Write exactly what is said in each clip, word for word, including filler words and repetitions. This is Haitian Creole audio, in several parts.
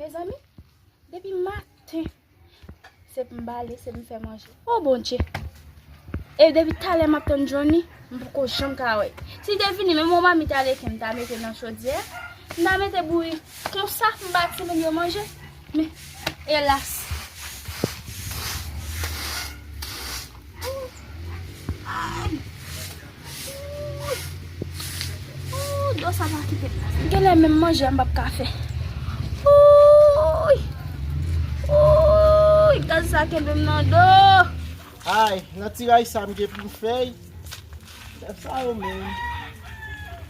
Mezanmi, depi maten, se pou m bale, se pou m fè manje. O Bondye! E depi talè m ap tann Johnny, m poko janm ka wè. Si l te vini, menm yon mamit aleken m ta mete nan chodyè, m ta mete bouyi konsa, m ba timoun yo manje. Men, elas. Ay. Ooh, do sa pa kite m. Genlè menm manje a m p ap ka fè. Ooh. Ooh, gaz sa kenbe m nan do. Ay, nan tiray sa m gen pou m fè. Bèf sa yo menm.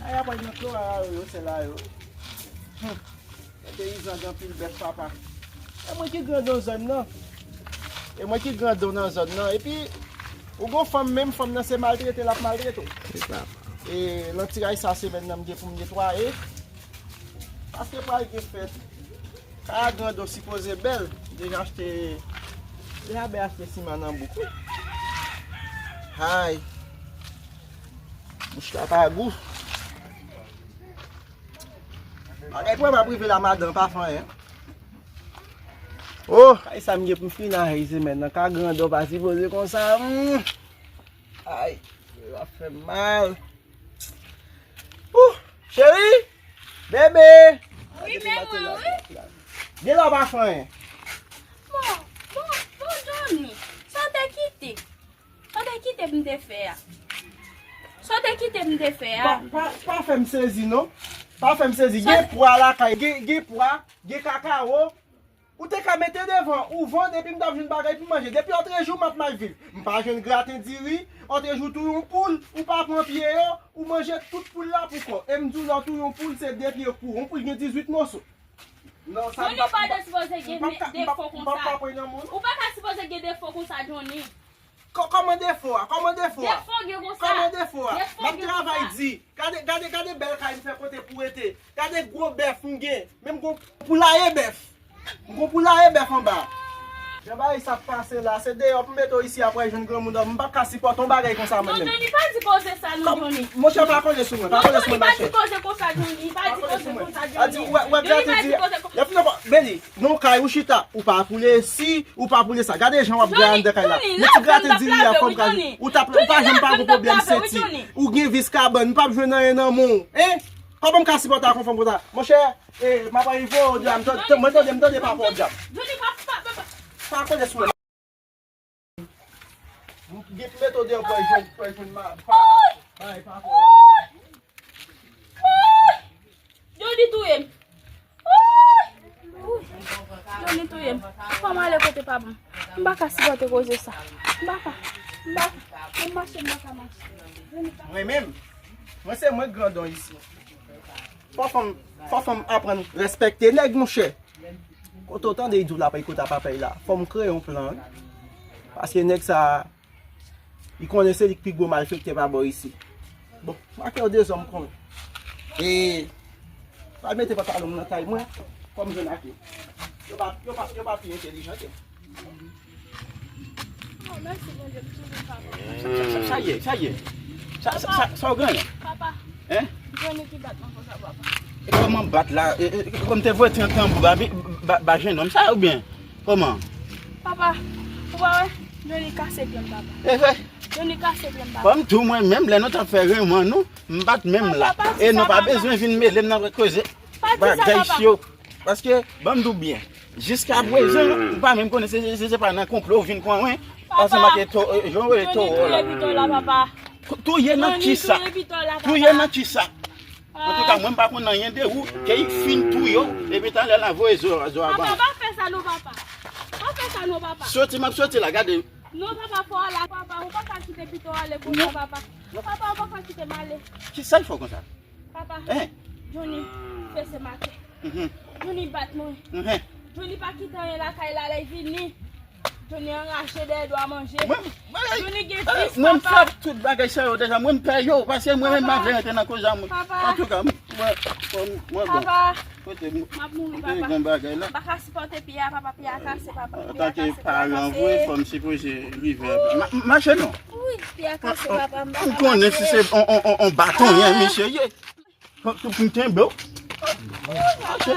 Ay, apre nan klora yo, yo se la yo. Hum. Peyizan gen anpil bèf, papa. E mwen ki grandon zòn nan. E mwen ki grandon nan zòn nan. Epi, ou gon fanm menm, fanm nan se maltrete l ap maltrete w. E nan tiray sa semèn nan m gen pou m netwaye. Paske pral gen fèt. Kay a grandon sipoze bèl. Deja achte, deja bèl achte siman nan bouk wi. Hay. Bouch la pa gou. Bagay pou mwen ap rive la madan pa fè anyen. Oh, kay sa m gen pou m fin a semèn nan ka grandon pa sipoze konsa. Hmm. Ay, yo ap fè m mal. Ouh, cheri, bebe. Wi, men mwen, wi. Gen lè w pa fè anyen. Bon, bon, bon, Johnny, sa w te kite. Sa w te kite m te fè a? Sa w te kite m te fè a? Pa, pa, pa fè m sezi, non. Pa fè m sezi. Gen pwa lakay, gen, gen pwa, gen kakawo. Ou te ka mete devan, ou vann, epi m t ap jwenn bagay pou m manje. Depi antrejou, m ap Mayvil. M pa jwenn graten diri, antrejou touye yon poul, ou pa pran pye yo, ou manje tout poul la pou kò. E m di w, lè w touye yon poul, se de pye kou. Yon poul gen dizuit moso. Non, sa m p ap, m p ap, m p ap ka, m p ap, m p ap ka pran nan moun. Ou pa ka sipoze gen defo konsa, Johnny. Kò-, kòman defo a? Kòman defo a? Defo gen konsa. Kòman defo a? M ap travay di. Gade, gade, gade bèl kay m fè kote pou rete. Gade gwo bèf m gen. Menm gon poulaye bèf. M gon poulaye bèf anba. Jan bagay sa ap pase la, se deyò pou m mete w isi apre jwenn granmoun nan. M p ap ka sipòte yon bagay konsa mwen menm. Non, Johnny, pa di koze sa non, Johnny. Monchè, pa koze sou mwen, pa koze sou mwen, machè. Pa di koze konsa, Johnny. Pa di koze konsa, Johnny. A di, wè, wè, gade di, lè fini, Beli, non, kay ou chita, ou pa pou lesi, ou pa pou lesa. Gade jan w ap gade anndan kay la. Met ti graten diri a, fanm ka, ou t ap, ou pa janm pa gon pwoblèm senti. Ou gen vis kabann, m p ap jwenn anyen nan men w. Hein? Kòman m ka sipòte ak yon fanm konsa? Monchè, eh, m ap anvoye w djab, mwen tande, m tande papa w djab. Pa koze sou mwen. M gen pou mete w deyò pou w al jwenn, pou w al jwenn ma, pa, bay papa w la. Jodi touye m. Jodi touye m. Fò m ale kote papa m. M pa ka sipòte koze sa. M pa ka. M pa ka. M mache, m pa ka mache. Mwen menm, mwen se mwen k grandon isi. Fò fanm, fò fanm aprann respekte nèg, monchè. Kote w tande li di w l ap al kote a papa l la? Fò m kreye yon plan, wi. Paske nèg sa, li konnen se li k pi gwo malfektè pa bò isi. Bon, m ake yo dezòm konnen. E, pa mete pantalon m nan tay mwen, fò m jwenn ake. Yo pa, yo pa, yo pa pi entèlijan ke m. Oh, mèsi Bondye, m tounen papa. Sa, sa, sa ye, sa ye. Sa, sa, sa, sa w genyen? Papa, hein? Johnny ki bat mwen konsa, papa. E kòman bat la? E, e, kòm te voye trant tanbou ba, ba, ba jennonm sa oubyen kòman? Papa, ou pa wè? Johnny kase pye m, papa. E vre? Johnny kase pye m, papa. Ban m di w mwen menm, lè nou t ap fè reyinyon nou, m pa t menm la. E nou pa bezwen vin mele m nan koze bagay yo. Paske, ban m di w byen, jiska prezan, ou pa menm konnen se, se, se pa nan konplo ou vin pran mwen, ansanm ak to-, eh, jan w rele towo la. Touye nan kisa? Touye nan kisa? Antouka, mwen m pa konn anyen de ou, ke y fin touye w, epi talè la voye zo, zo a ban. Papa, pa fè sa non, papa. Pa fè sa non, papa. Soti, m ap soti la, gade. Non, papa, fò w al la, papa, ou pa ka kite pito ale konsa, papa. Papa, ou pa ka kite m ale. Kisa l fè w konsa? Papa, Johnny fese make. Johnny bat mwen. Johnny pa kite anyen lakay la, lè l vini. Johnny anraje dèyè dwa manje. Johnny gen vis, papa. Mwen, m fè tout bagay sa yo deja. Mwen, m pè yo, paske mwen menm, m pa vle rantre nan koze a moun. Antouka, mwen, mwen, mwen bon. Papa, kote m ap mouri, papa. M pa ka sipòte pye a, papa, pye a kase, papa. Antanke paran vre, fò m sipoze rive. Ma-, mache non. Wi, pye a kase, papa, m pa ka mache. M konnen si se on, on, on, on baton, hein, misye ye. Fòk pou m kenbe w. Mache.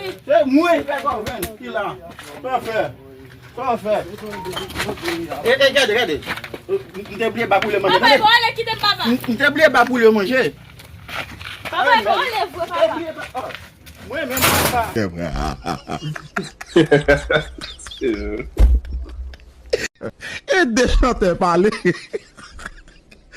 Se mwen ki fè kòven ki la. Sa w fè? Sa w fè? E, e, gade, gade. M te bliye ba poule manje. Papa, bon, ale, kite m, papa. M m te bliye ba poule manje. Papa, bon, ale, vre, papa. Mwen menm, papa. E de chantè pale.